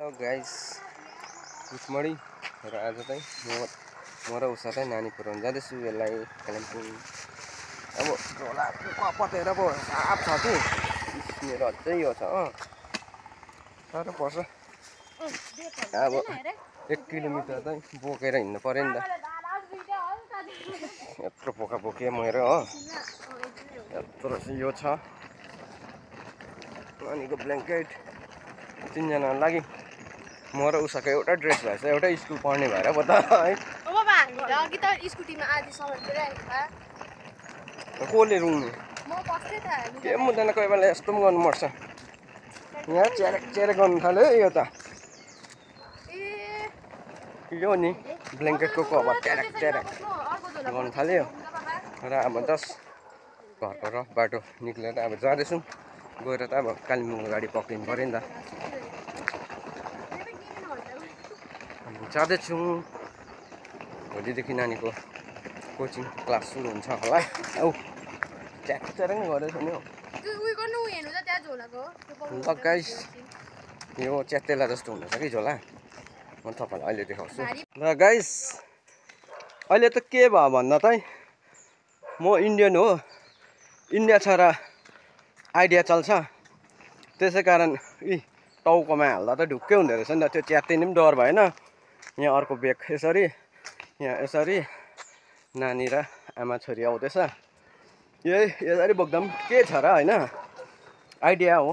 Hello guys, good morning. र आज चाहिँ म र उषा चाहिँ नानी पुऱ्याउनु जाँदैछु यसलाई कालिम्पोङ। अब झोला कपटेर पो साफ छ कि मेरो अझै यो छ साह्रो पर्छ। अब 1 किलोमिटर चाहिँ बोकेर हिँड्नु पऱ्यो नि त। यत्रो पोका बोकेँ मेरो हो। यत्रो यो छ नानीको ब्ल्याङ्केट 3 जनाको लागि। म र उषाको एउटा ड्रेस भएछ, एउटै स्कुल पढ्ने भएर पो त है। अघि त स्कुटीमा आधी सामान पुऱ्याएको था। कसले रुङ्नु म बस्दै थिएँ। के मुदैन, कोही बेला यस्तो पनि गर्नुपर्छ। यहाँ चेरेक चेरेक गर्नु थाल्यो है यो त। यो नि ब्ल्याङ्केटको कभर च्यारेक च्यारेक गर्नु थाल्यो। र अब जस्ट घरको रफ बाटो निक्लेर अब जाँदैछौँ। गएर त अब कालिम्पोङको गाडी पक्रिनु पऱ्यो नि त। जाँदैछौँ। भोलिदेखि नानीको कोचिङ क्लास सुरु हुन्छ होला। औ च्यारेक च्यारेक नै गर्दैछ नि हौ। ल गाइस, यो च्यातेला जस्तो हुँदैछ कि झोला। म तपाईँलाई अहिले देखाउँछु। ल गाइस, अहिले त के भयो भन्दा चाहिँ म इन्डियन हो, इन्डिया छ र आइडिया चल्छ। त्यसै कारण टाउकोमा हाल्दा त ढुक्कै हुँदो रहेछ नि त। त्यो च्यात्तिने पनि डर भएन। यहाँ अर्को ब्याग यसरी, यहाँ यसरी नानी र आमा छोरी आउँदैछ। यसरी बोक्दा पनि के छ र होइन, आइडिया हो।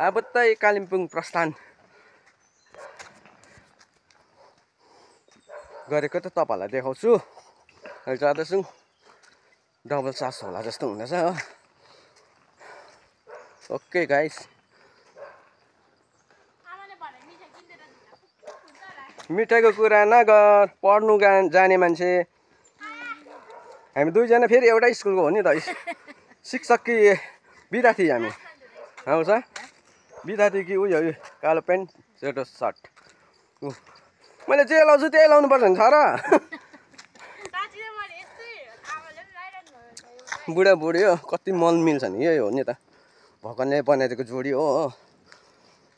अब त कालिम्पोङ प्रस्थान गरेको त तपाईँहरूलाई देखाउँछु। अहिले जाँदैछु, डबल सास होला जस्तो हुँदैछ हो। ओके गाइस, मिठाईको कुरा नगर, पढ्नु जाने मान्छे हामी दुईजना फेरि एउटै स्कुलको हो नि त। शिक्षक कि विद्यार्थी हामी आउँछ। विद्यार्थी कि उयो कालो पेन्ट सेतो सर्ट। मैले जे लाउँछु त्यही लाउनु पर्छ नि छ र। बुढाबुढी हो, कति मन मिल्छ नि, यही हो नि त। भगवानले बनाइदिएको जोडी हो।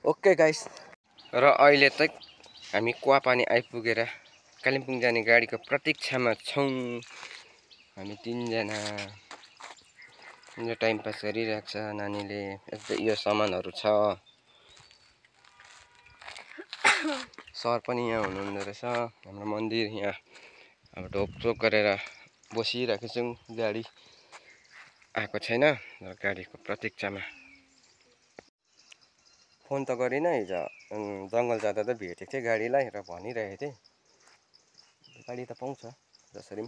ओके गाइस, र अहिले चाहिँ हामी कुवापानी आइपुगेर कालिम्पोङ जाने गाडीको प्रतीक्षामा छौँ। हामी 3 जना टाइम पास गरिरहेको छ। नानीले यस्तै यो सामानहरू छ। सर पनि यहाँ हुनुहुँदो रहेछ। हाम्रो मन्दिर यहाँ अब ढोकचोक गरेर बसिरहेको छौँ। गाडी आएको छैन र गाडीको प्रतीक्षामा। फोन त गरिनँ, हिजो जङ्गल जाँदा त भेटेको थिएँ गाडीलाई र भनिरहेको थिएँ गाडी त पाउँछ जसरी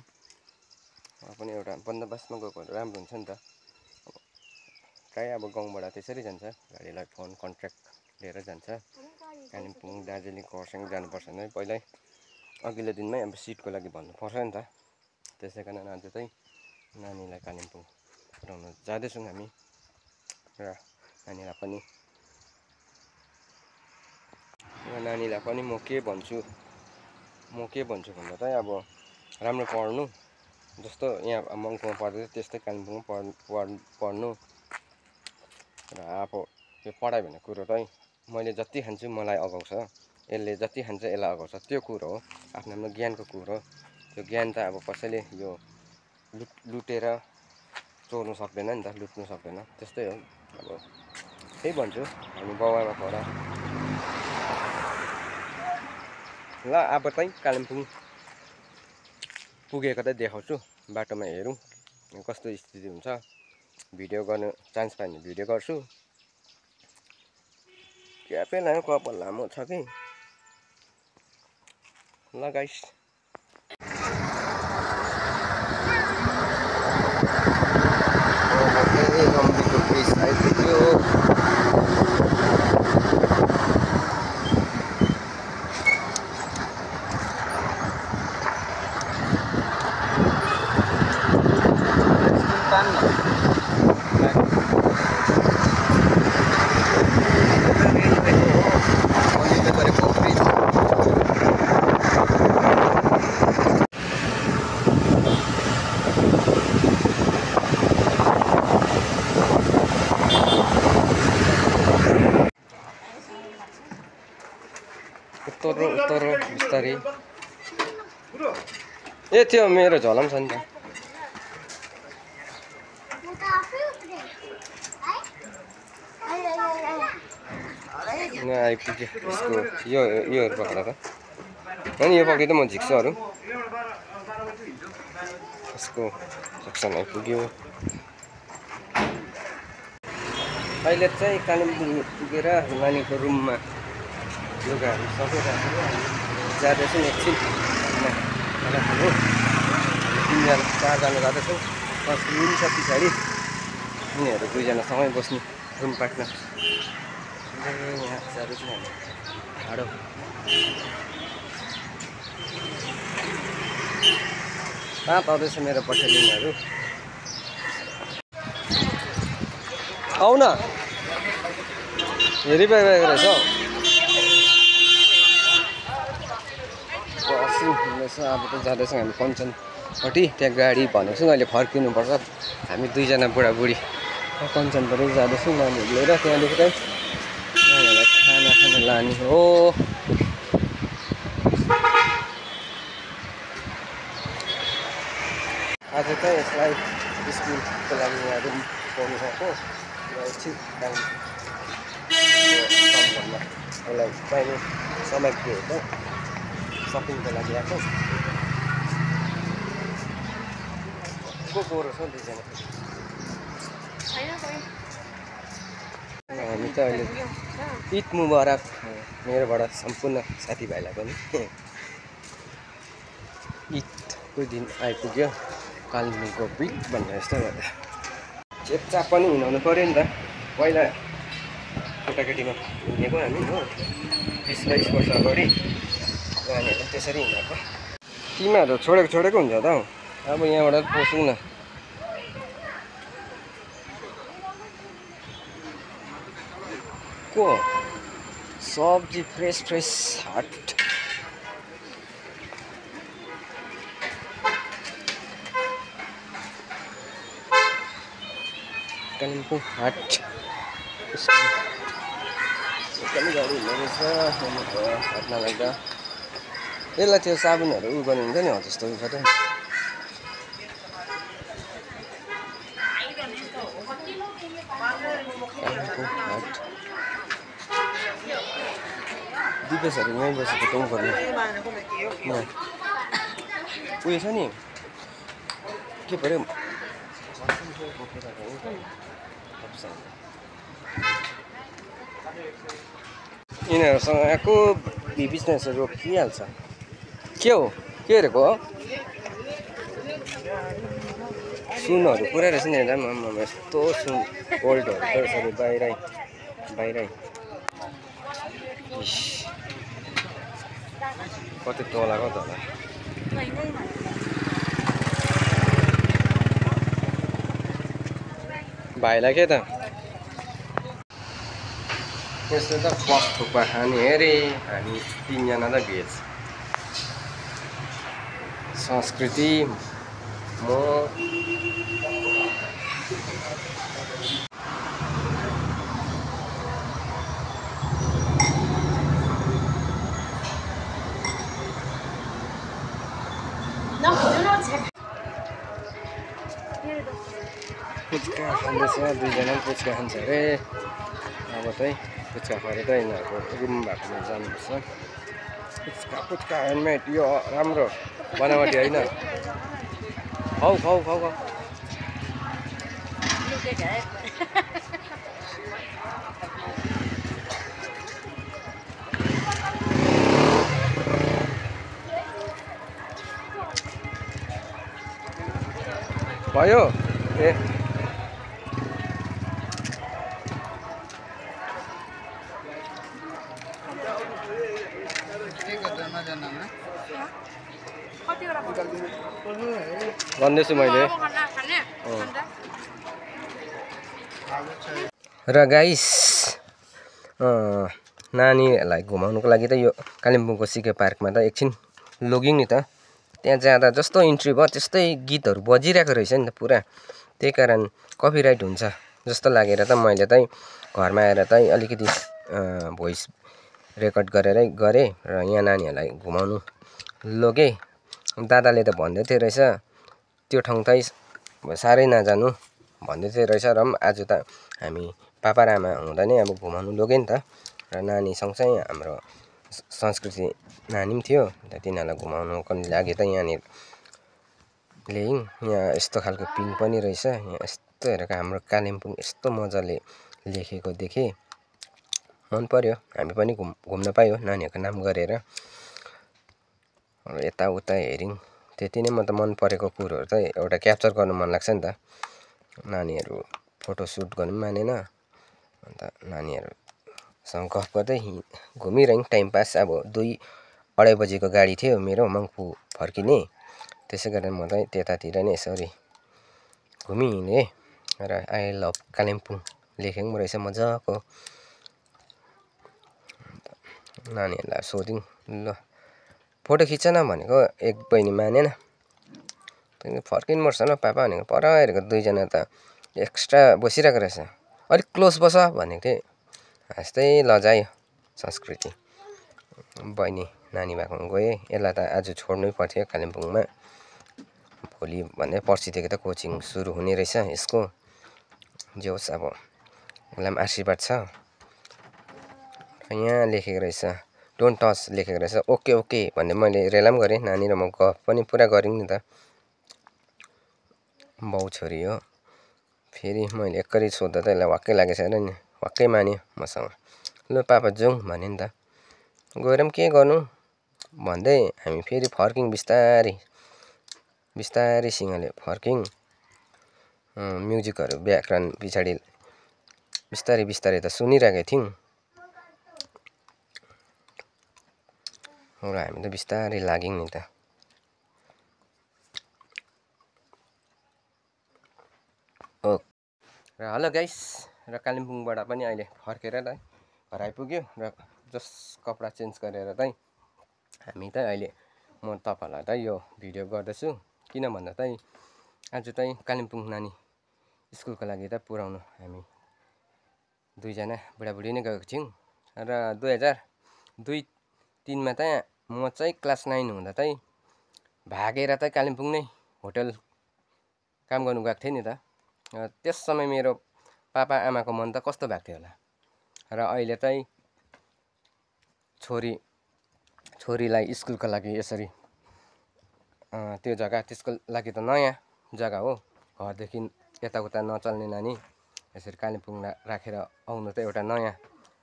पनि एउटा बन्दोबस्तमा गएको राम्रो हुन्छ नि त। प्रायः अब गाउँबाट त्यसरी जान्छ, गाडीलाई फोन कन्ट्र्याक्ट लिएर जान्छ। कालिम्पोङ, दार्जिलिङ, खरसाङ जानुपर्छ भने पहिल्यै अघिल्लो दिनमै अब सिटको लागि भन्नुपर्छ नि त। त्यसै कारण आज चाहिँ नानीलाई कालिम्पोङ पुऱ्याउन जाँदैछौँ हामी। र नानीलाई पनि म के भन्छु भन्दा चाहिँ अब राम्रो पढ्नु, जस्तो यहाँ मङ्पुमा पढ्दै त्यस्तै कालिम्पोङमा पढ्नु। र अब यो पढाइ भन्ने कुरो चाहिँ मैले जति खान्छु मलाई अगाउँछ, यसले जति खान्छ यसलाई अगाउँछ, त्यो कुरो हो। आफ्नो आफ्नो ज्ञानको कुरो। त्यो ज्ञान त अब कसैले यो लुटेर चोर्नु सक्दैन नि त, लुट्नु सक्दैन। त्यस्तै हो। अब त्यही भन्छु, हामी बाउआमा पढ। ल अब चाहिँ कालिम्पोङ पुगेको त देखाउँछु, बाटोमा हेरौँ कस्तो स्थिति हुन्छ। भिडियो गर्नु चान्स पायो भने भिडियो गर्छु। क्यापै लायो, कपाल लामो छ कि। ल गाइस, रम्बीको ब्रिज आइपुग्यो। उत्तर बिस्तारै ए त्यो मेरो झोला पनि छ नि त यहाँ आइपुग्यो यसको योहरू पक्रेर त अनि यो पक्रिँदा म झिक्छु अरू यसको सेक्सन आइपुग्यो अहिले चाहिँ कालिम्पोङ पुगेर नानीको रुममा लुगाहरू सबै राखेर जाँदैछौँ एकछिन खाना खानु 3 जना 4 जना जाँदैछौँ बस मिल्छ पछाडि उनीहरू 2 जना सँगै बस्ने रुम पार्टनर यहाँ जाँदैछौँ हामी ठाडो ताप आउँदैछ मेरो पछाडिहरू आउ न हेरिरहेको रहेछ बसिरहेछ अब त जाँदैछौँ हामी कञ्चनपट्टि त्यहाँ गाडी भनेको छौँ अहिले फर्किनुपर्छ हामी 2 जना बुढाबुढी कञ्चनपट्टि जाँदैछौँ नानीहरू लिएर त्यहाँदेखि चाहिँ नानीहरूलाई खाना खाना लाने हो आज चाहिँ यसलाई स्कुलको लागि यहाँ रुम पाउनु सक्छौँ एकछिन घरमा यसलाई चाहिने सामग्रीहरू त सपिङको लागि आएको को रहेछ 2 जना हामी त अहिले ईद मुबारक मेरोबाट सम्पूर्ण साथीभाइलाई पनि ईदको दिन आइपुग्यो कालिम्पोङको बिग भन्ने जस्तो गर्दा चेपचाप पनि हिँडाउनु पऱ्यो नि त पहिला केटाकेटीमा हिँडेको हामी हो 20-22 वर्ष अगाडि नानीहरू त्यसरी हिँडेको तिमीहरू छोडेको हुन्छ त हौ अब यहाँबाट पसौँ न को सब्जी फ्रेस हाट कालिम्पोङ हाट एकदमै गाडी हिँड्दैछ हाटमा लाग्दा यसलाई त्यो साबुनहरू उ गर्नु हुन्छ नि हो त्यस्तो उ छ दिपेशहरू यहीँ बसेको त गर्नु उयो छ नि के पऱ्यो यिनीहरूसँग आएको बिजनेसहरू रोकिहाल्छ के हो के हेरेको हो सुनहरू पुरै रहेछ नि हेर्दा यस्तो सुन गोल्डहरू त यसरी बाहिरै कति तोलाको त होला भाइलाई के त यस्तो त पप थुक्पा खाने अरे हामी 3 जना त भेज संस्कृति म पुच्का खाँदैछ 2 जना पुच्का खान्छ अरे अब चाहिँ पुच्का खाएर चाहिँ यिनीहरूको रुम भएकोमा जानुपर्छ पुच्का ह्यान्डमेड यो राम्रो बनावटी होइन खाऊ भयो ए भन्दैछु मैले र गाइस नानीहरूलाई घुमाउनुको लागि त यो कालिम्पोङको सिके पार्कमा त एकछिन लग्यौँ नि त त्यहाँ जाँदा जस्तो इन्ट्री भयो त्यस्तै गीतहरू बजिरहेको रहेछ नि त पुरा त्यही कारण कपिराइट हुन्छ जस्तो लागेर त मैले चाहिँ घरमा आएर चाहिँ अलिकति भोइस रेकर्ड गरेरै गरेँ र यहाँ नानीहरूलाई घुमाउनु लगेँ। दादाले त भन्दै थियो रहेछ त्यो ठाउँ चाहिँ साह्रै नजानु भन्दै थियो रहेछ। र पनि आज त हामी पापा र आमा हुँदा नै अब घुमाउनु लग्यो नि त। र नानी सँगसँगै हाम्रो संस्कृति नानी पनि थियो अन्त तिनीहरूलाई घुमाउनुको लागि त यहाँनिर ल्यायौँ। यहाँ यस्तो खालको पिङ पनि रहेछ। यहाँ यस्तो हेरेको हाम्रो कालिम्पोङ यस्तो मजाले लेखेको देखेँ, मन पर्यो। हामी पनि घुम्न पायो नानीहरूको नाम गरेर। यताउता हेऱ्यौँ, त्यति नै। म त मन परेको कुरोहरू चाहिँ एउटा क्याप्चर गर्नु मन लाग्छ नि त। नानीहरू फोटो सुट गर्नु पनि मानेन। अन्त नानीहरूसँग गफ गर्दै घुमिरह्यौँ टाइम पास। अब 2-2:30 बजीको गाडी थियो मेरो मङ्पू फर्किने, त्यसै कारण म चाहिँ त्यतातिर नै यसरी घुमिहिँडेँ। र आई लभ कालिम्पोङ लेखेको पनि रहेछ मजाको। नानीहरूलाई सोध्यौँ, ल फोटो खिच न भनेको एक बहिनी मानेन। फर्किनुपर्छ ल पापा भनेको पर हेरेको दुईजना त एक्स्ट्रा बसिरहेको रहेछ। अलिक क्लोज बस भनेको थिएँ, हाँस्दै लजायो संस्कृति। बहिनी नानी भएकोमा गएँ। यसलाई त आज छोड्नै पर्थ्यो कालिम्पोङमा। भोलि भन्दै पर्सिदेखि त कोचिङ सुरु हुने रहेछ यसको। जे होस् अब उसलाई पनि आशीर्वाद छ। यहाँ लेखेको रहेछ डोन्ट टच लेखेको रहेछ। ओके ओके भन्ने मैले रेला पनि गरेँ। नानी र म गफ पनि पुरा गऱ्यौँ नि त। बाउ छोरी हो। फेरि मैले एकरी सोद्धा त यसलाई वाक्कै लागेछ र नि, वाक्कै मान्यो मसँग। ल पापा जाउँ भन्यो नि त। गएर पनि के गर्नु भन्दै हामी फेरि फर्क्यौँ बिस्तारैसँगले फर्क्यौँ। म्युजिकहरू ब्याकग्राउन्ड पछाडि बिस्तारै बिस्तारै त सुनिरहेको थियौँ। र हामी त बिस्तारै लाग्यौँ नि त। र हेलो गाइस, र कालिम्पोङबाट पनि अहिले फर्केर त घर आइपुग्यो। र जस्ट कपडा चेन्ज गरेर चाहिँ हामी त अहिले म तपाईँहरूलाई त यो भिडियो गर्दैछु। किन भन्दा चाहिँ आज चाहिँ कालिम्पोङ नानी स्कुलको लागि त पुऱ्याउनु हामी दुईजना बुढाबुढी नै गएको थियौँ। र 2002-03मा चाहिँ म चाहिँ क्लास 9 हुँदा चाहिँ भागेर चाहिँ कालिम्पोङ नै होटल काम गर्नु गएको थिएँ नि त। त्यस समय मेरो पापा आमाको मन त कस्तो भएको थियो होला। र अहिले चाहिँ छोरीलाई स्कुलको लागि यसरी त्यो जग्गा त्यसको लागि त नयाँ जग्गा हो। घरदेखि यताउता नचल्ने नानी यसरी कालिम्पोङ राखेर आउनु त एउटा नयाँ,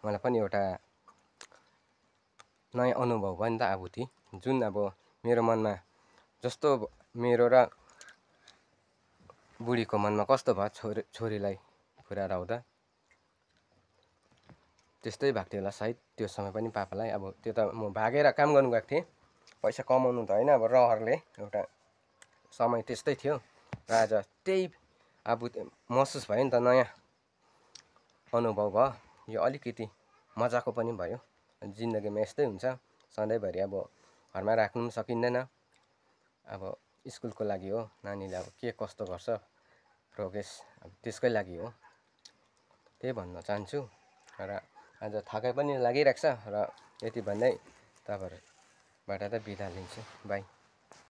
मलाई पनि एउटा नयाँ अनुभव भयो नि त आफूति। जुन अब मेरो मनमा जस्तो मेरो र बुढीको मनमा कस्तो भयो छोरीलाई पुऱ्याएर आउँदा, त्यस्तै भएको थियो होला सायद त्यो समय पनि पापालाई। अब त्यो त म भागेर काम गर्नु गएको थिएँ, पैसा कमाउनु त होइन। अब रहरले एउटा समय त्यस्तै थियो। र आज त्यही अब महसुस भयो नि त, नयाँ अनुभव भयो। यो अलिकति मजाको पनि भयो। जिन्दगीमा यस्तै हुन्छ, सधैँभरि अब घरमा राख्नु पनि सकिँदैन। अब स्कुलको लागि हो, नानीले अब के कस्तो गर्छ प्रोग्रेस अब त्यसकै लागि हो, त्यही भन्न चाहन्छु। र आज थकाइ पनि लागिरहेको छ। र यति भन्दै तपाईँहरूबाट त बिदा लिन्छु, बाई।